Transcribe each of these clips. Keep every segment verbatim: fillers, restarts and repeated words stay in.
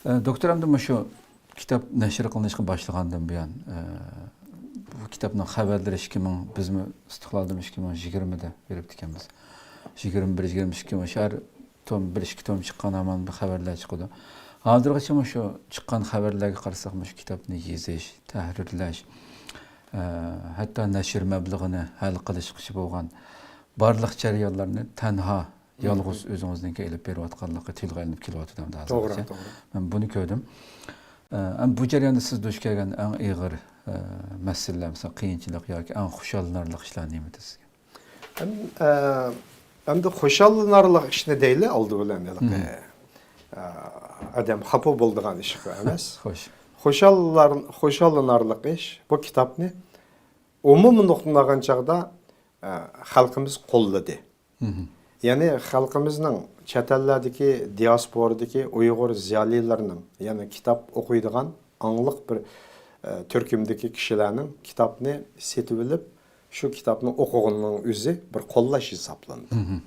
ئە، دوكتور، ئەمدى مۇشۇ كىتاب نەشر قىلىنىشقا باشلىغاندىن بۇيان، ئە، بۇ كىتابنىڭ خەۋەرلىرى ئىككى مىڭ، بىزمۇ ئىستىقلالدىمۇ ئىككى مىڭ يىگىرمىدە بېرىپتىكەنمىز. يىگىرمە بىر، يىگىرمە ئىككى مۇشۇ ھەر توم، بىر ئىككى توم چىققان ھامان بىر خەۋەرلەر چىقىدۇ. ھازىرغىچە مۇشۇ چىققان خەۋەرلەرگە قارىساق، مۇشۇ كىتابنى يېزىش، تەھرىرلەش، ئە، ھەتتا نەشر مەبلىغىنى ھەل قىلىشقىچە بولغان بارلىق جەريانلارنى تەنھا، يالغۇز ئۆزىڭىزنىڭكى ئېلىپ بېرىۋاتقانلىقى تىلغا ئېلىنىپ كېلىۋاتىدۇ ئەمدى ھازىرغىچە. مەن بۇنى كۆردۈم. ئە، ئەم، بۇ جەرياندا سىز دۇچ كەلگەن ئەڭ ئېغىر، ئە، مەسىلىلەر، مەسىلەن، قىيىنچىلىق ياكى ئەڭ خۇشاللىنارلىق ئىشلار نېمىدى سىزگە؟ ئەم-، ئە، ئەمدى خۇشاللىنارلىق ئىشنى دەيلى ئالدى بىلەن ھېلىقى، ئە، ئادەم خاپا بولىدىغان ئىش ئەمەس. خوش. خۇشاللار-، خۇشاللىنارلىق ئىش، بۇ كىتابنى ئومۇمىي نۇقتىدىن ئالغان چاغدا، ئە، خەلقىمىز قوللىدى. يەنى خەلقىمىزنىڭ، چەت ئەللەردىكى دىياسپورادىكى ئۇيغۇر زىيالىيلىرىنىڭ، يەنى كىتاب ئوقۇيدىغان ئاڭلىق بىر، ئە، تۈركۈمدىكى كىشىلەرنىڭ كىتابنى سېتىۋېلىپ، شۇ كىتابنى ئوقۇغىنىنىڭ ئۆزى بىر قوللاش ھېسابلىنىدۇ.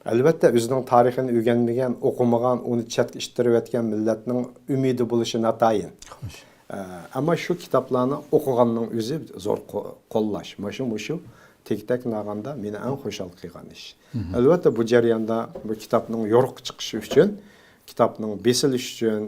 ئەلۋەتتە، ئۆزىنىڭ تارىخىنى ئۆگەنمىگەن، ئوقۇمىغان، ئۇنى چەتكە ئىتتىرىۋەتكەن مىللەتنىڭ ئۈمىدى بولۇشى ناتايىن. ئە، ئەمما شۇ كىتابلارنى ئوقۇغاننىڭ ئۆزى زور قو-، قوللاش. مۇشۇ، مۇشۇ تېگى-تەكنى ئالغاندا مېنى ئەڭ خۇشال قىلغان ئىش. ئەلۋەتتە، بۇ جەرياندا بۇ كىتابنىڭ يورۇققا چىقىشى ئۈچۈن، كىتابنىڭ بېسىلىشى ئۈچۈن،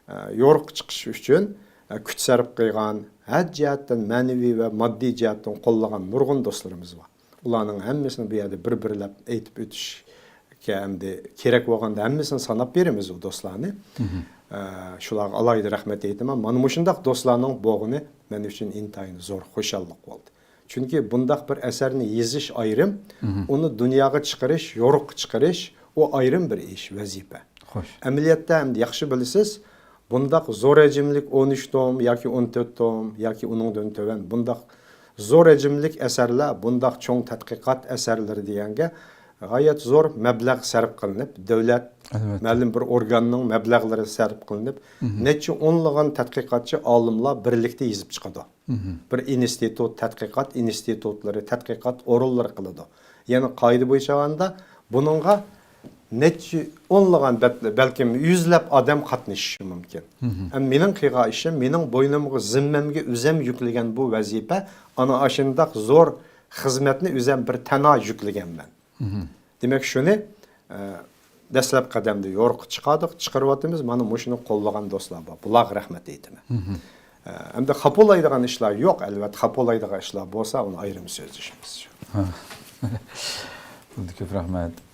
ئە، يورۇققا چىقىشى ئۈچۈن، ئە، كۈچ سەرپ قىلغان، ھەر جەھەتتىن، مەنىۋى ۋە ماددىي جەھەتتىن قوللىغان نۇرغۇن دوستلىرىمىز بار. ئۇلارنىڭ ھەممىسىنى بۇ يەردە بىر-بىرلەپ ئېيتىپ ئۆتۈشكە ئەمدى كېرەك بولغاندا ھەممىسىنى ساناپ بېرىمىز ئۇ دوستلارنى. ئە، شۇلارغا ئالاھىدە رەھمەت ئېيتىمەن. مانا مۇشۇنداق دوستلارنىڭ بولغىنى مەن ئۈچۈن ئىنتايىن زور خۇشاللىق بولدى. چۈنكى بۇنداق بىر ئەسەرنى يېزىش ئايرىم، ئۇنى دۇنياغا چىقىرىش، يورۇققا چىقىرىش، ئۇ ئايرىم بىر ئىش، ۋەزىپە. خوش. ئەمەلىيەتتە ئەمدى ياخشى بىلىسىز، بۇنداق زور ھەجىملىك ئون ئۈچ توم ياكى ئون تۆت توم ياكى ئۇنىڭدىن تۆۋەن بۇنداق زور ھەجىملىك ئەسەرلەر، بۇنداق چوڭ تەتقىقات ئەسەرلىرى دېگەنگە غايەت زور مەبلەغ سەرپ قىلىنىپ، دۆلەت، ئەلۋەتتە، مەلۇم بىر ئورگاننىڭ مەبلەغلىرى سەرپ قىلىنىپ، نەچچە ئونلىغان تەتقىقاتچى، ئالىملار بىرلىكتە يېزىپ چىقىدۇ. بىر ئىنستىتۇت، تەتقىقات ئىنستىتۇتلىرى، تەتقىقات ئورۇنلىرى قىلىدۇ. يەنى قائىدە بويىچە ئالغاندا، بۇنىڭغا نەچچە ئونلىغان، بەت-، بەلكىم يۈزلەپ ئادەم قاتنىشىشى مۇمكىن. ئەمما مېنىڭ قىلغان ئىشىم، مېنىڭ بوينۇمغا، زىممەمگە ئۆزەم يۈكلىگەن بۇ ۋەزىپە، ئانا ئاشۇنداق زور خىزمەتنى ئۆزەم بىر تەنھا يۈكلىگەنمەن. دېمەك، شۇنى، ئە، دەسلەپ قەدەمدە يورۇققا چىقاردۇق، چىقىرىۋاتىمىز. مانا مۇشۇنى قوللىغان دوستلار بار. بۇلارغا رەھمەت ئېيتىمەن. ئە، ئەمدى خاپىلايدىغان ئىشلار يوق، ئەلۋەتتە، خاپىلايدىغان ئىشلار بولسا، ئۇنى ئايرىم سۆزلىشىمىز. ھە. بولدى، كۆپ رەھمەت.